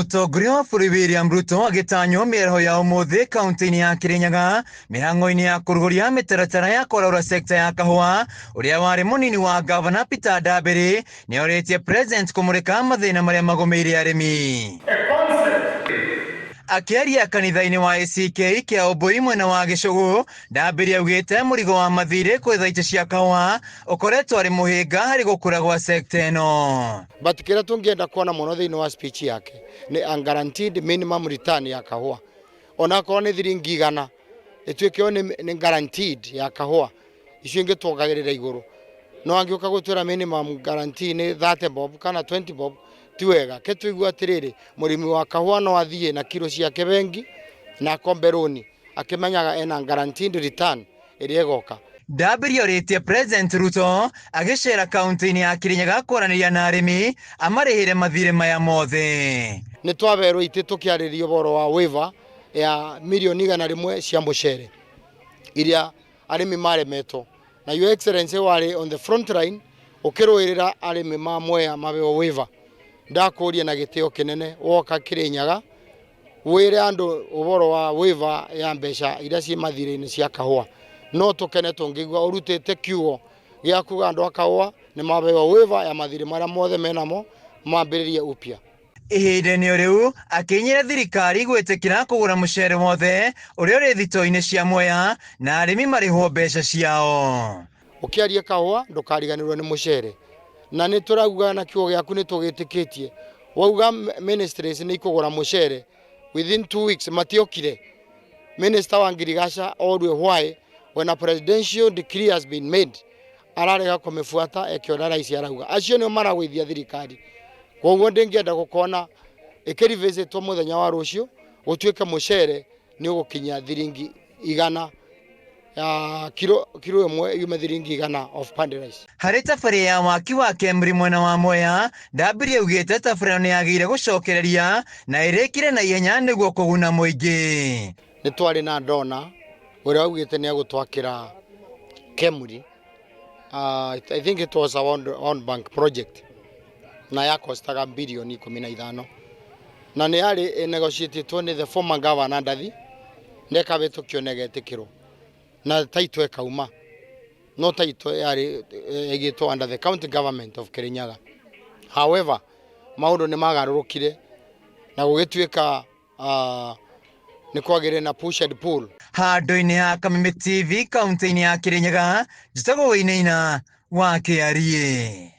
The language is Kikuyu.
Mũtongoria wa bũrũri William Ruto agĩtanywo mĩaraho ya ũmũthĩ kaunti-inĩ ya Kirinyaga mĩhang'o-inĩ ya kũrugũria mĩtaratara ya kwarahũra sekta ya kahũa. Ũrĩa warĩ mũnini wa gavana Peter Ndambĩrĩ nĩorĩtie president kũmũrĩka mathĩna marĩa magũmĩire arĩmi. Akĩaria kanitha-inĩ wa ACK kĩa Ũmbũi mwena wa Gĩcũgũ, Ndambĩrĩ augĩte mũrigo wa mathirĩ kwĩ itĩ cia kahũa ũkoretwo arĩ mũhĩnga harĩ gũkũra gwa sekta ĩno. But kĩrĩa tũngĩenda kuona mũno thĩinĩ wa speech yake nĩ a guaranteed minimum return ya kahũa, onakorwo nĩ thiringi 100, ĩtuĩke yo nĩ guaranteed ya kahũa, icio ingĩ tuongagĩrĩra igũrũ. No angĩũka gũtwĩra minimum guarantee nĩ 30 bob kana 20 bob, ti wega. Ke tũigua atĩrĩrĩ, mũrĩmi wa kahũa no athiĩ na kiro ciake bengi na akombe rũni akĩmenyaga ena guaranteed return ĩrĩa ĩgoka. Ndambĩri orĩtie President Ruto agĩcera kaunti-inĩ ya Kirinyaga kwaranĩria na arĩmi amarĩhĩre mathirĩ maya mothe. Nĩ twaberwo itĩ tũkĩarĩria ũhoro wa waiver ya mirioni 100 cia mũcere iria arĩmi maremetwo, na Your Excellency warĩ on the front line ũkĩrũĩrĩra arĩmi ma Mwea maheo waiver. Ndakũria na gĩtĩo kĩnene, woka Kirinyaga wĩre andũ ũhoro wa waiver ya mbeca iria ciĩ mathirĩ-inĩ cia kahũa. No tũkene tũngĩigua ũrutĩte kiugo gĩa kuga andũ a kahũa nĩ maheo waiver ya mathirĩ marĩa mothe menamo, mambĩrĩrie upya. Ihinda-inĩ o rĩu akĩinyĩra thirikari gwĩtĩkĩra kũgũra mũcere wothe ũrĩa ũrĩ thitoo-inĩ cia Mwea na arĩmi marĩhwo mbeca ciao. Ũkĩaria kahũa ndũkariganĩrwo nĩ mũcere, na nĩ tũrauga na kiugo gĩaku nĩ tũgĩtĩkĩtie. Wauga ministries nĩ ikũgũra mũcere within 2 weeks, matiokire. Minister wa ngirigaca orue why, when a presidential decree has been made, ararega kũmĩbuata ĩkĩona rais arauga acio nĩo maragũithia thirikari. Koguo ndĩngĩenda gũkona ĩkĩrevisitwo mũthenya wa rũciũ, gũtuĩke mũcere nĩ ũgũkinyia thiringi 100 ya kiro, kiro ĩmwe yume thiringi 100 of pandi rice. Harĩ tabarĩra ya waki wa Kemri mwena wa Mwea, Ndambĩri augĩte tabarĩra ĩno nĩyagĩrĩire gũcokereria na ĩrĩkire na ihenya nĩguo kũguna mũingĩ. Nĩ twarĩ na ndona ũrĩa waugĩte nĩ egũtwakĩra Kemri. I think it was a World Bank project na yakostaga birioni 15, na nĩ yarĩ negotiatĩtwo nĩ the former governor Ndathi, na ĩkahĩtũkio na ĩgetĩkĩrwo na title ĩkauma, no title yarĩ ĩgĩtwo under the county government of Kirinyaga. However, maũndũ nĩ magarũrũkire na gũgĩtuĩka nĩ kwagĩrĩire na push and pull. Handũ-inĩ ha Kameme TV kaunti-inĩ ya Kirinyaga, njĩtagwo Wainaina wa Kĩariĩ.